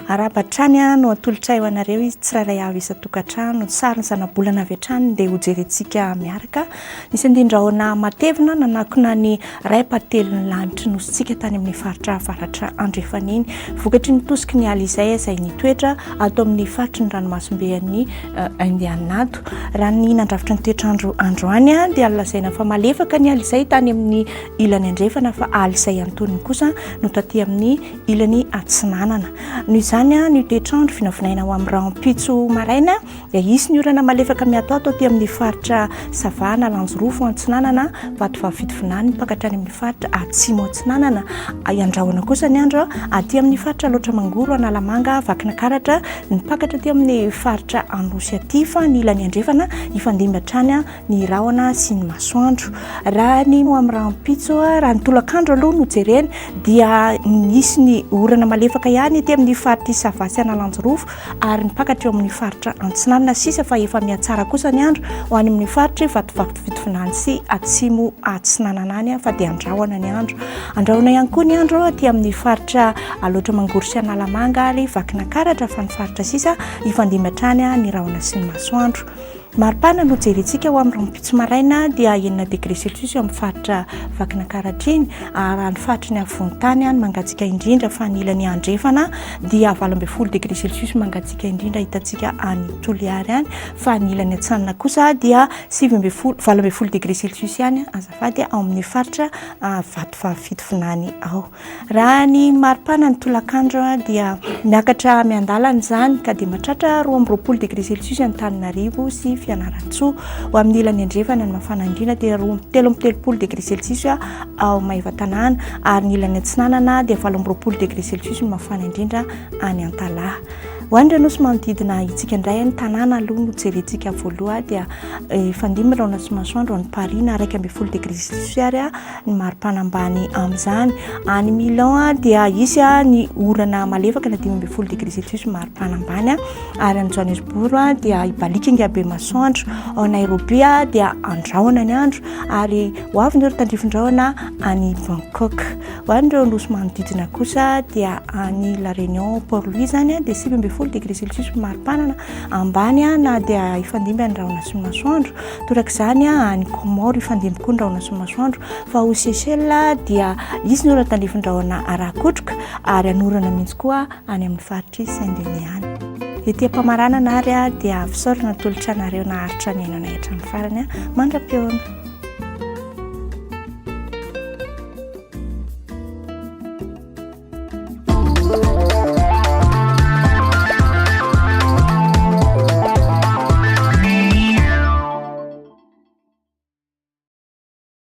Arahaba hatrany no atolotray ho anareo izy tsirairay avy isan-tokantrano. Ny sarin'ny zanabolana avy hatrany dia hojerentsika miaraka. Nisy andian-drahona matevina nanakona ny iray ampahatelon'ny lanitry nosintsika tany amin'ny faritra avaratra andrefana iny. Vokatry ny tosiky ny ala izay izay nitoetra ato amin'ny faritry ny ranomasimbe an'ny Indiana ato. Raha ny nandrafitra ny toetr'andro androany dia lazaina fa malefaka ny ala izay tany amin'ny ilany andrefana fa ala izay antonony kosa no taty amin'ny ilany atsinanana. Noho izany, ny toetr'andro vinavinaina ho amin'ny rahampitso maraina dia hisy ny orana malefaka miatoato aty amin'ny faritra Sava, Analanjirofo antsinanana, Vatovavy Fitovinany mipaka hatrany amin'ny faritra Atsimo atsinanana. Hiandrahona kosa ny andro aty amin'ny faritra Alaotra Mangoro, Analamanga, Vakinakaratra, mipaka hatraty amin'ny faritra Anosy aty fa ny ilany andrefana hifandimby hatrany ny rahona sy ny masoandro. Raha ny ho amin'ny rahampitso, raha ny tolakandro aloha no jerena dia nisy ny orana malefaka ihany ety amin'ny faritr'i Sava sy Analanjirofo ary nipaka hatreo amin'ny faritra Antsinanana sisa fa efa mihatsara kosa ny andro ho any amin'ny faritr'i Vatovavy Fitovinany sy Atsimo Atsinanana any fa dia andrahona ny andro. Andrahona ihany koa ny andro aty amin'ny faritra Alaotra Mangoro sy Analamanga ary Vakinakaratra fa ny faritra sisa hifandimby hatrany ny rahona sy ny masoandro. Maripana no jerentsika ho amin'ny rahampitso maraina dia enina degré celsius eo amin'ny faritra Vakinankaratra iny, ary raha ny faritry ny afovoan-tany no mangatsiaka indrindra fa ny ilany andrefana dia 18 degré celsius mangatsiaka indrindra hitantsika any Toliary any, fa ny ilany atsinanana kosa dia 19 18 degré celsius ihany azafady ao amin'ny faritra Vatovavy Fitovinany ao. Raha ny maripana ny tolakandro dia miakatra miandalana izany ka dia mahatratra 22 degré celsius Antananarivo sy Fianarantsoa. Ho amin'ny ilany andrefana ny mafana indrindra dia 33 degré celsius ao Maevatanàna ary ny ilany atsinanana dia 28 degré celsius ny mafana indrindra any Antalaha. Ho an'ireo nosy manodidina antsika indray, ny tanàna aloha no jerentsika voaloha dia hifandimby rahona sy masoandro any Paris na 11 degré celsius ary ny maripana ambany amin'izany. Any Milan dia hisy ny orana malefaka na 15 degré celsius maripana ambany ary any Johannesburg dia hibaliaka ingahy be masoandro. Ao Nairobi dia andrahona ny andro ary ho avy ny ora-tandrifin-drahona any Bangkok. Ho an'ireo nosy manodidina kosa dia any La Réunion, Port Louis izany dia 19 degré celsius maripanana ambany na dia hifandimby ny rahona sy ny masoandro. Torak'izany any Comores hifandimby koa ny rahona sy ny masoandro fa ao Seychelles dia hisy ny orana tandrifin-drahona arakotroka ary hanorana mihitsy koa any amin'ny faritr'i Saint Denis any. Ety am-pamaranana ary dia fisaorana atolotra anareo naharitra nihaino anay hatramin'ny farany. Mandra-pihaona.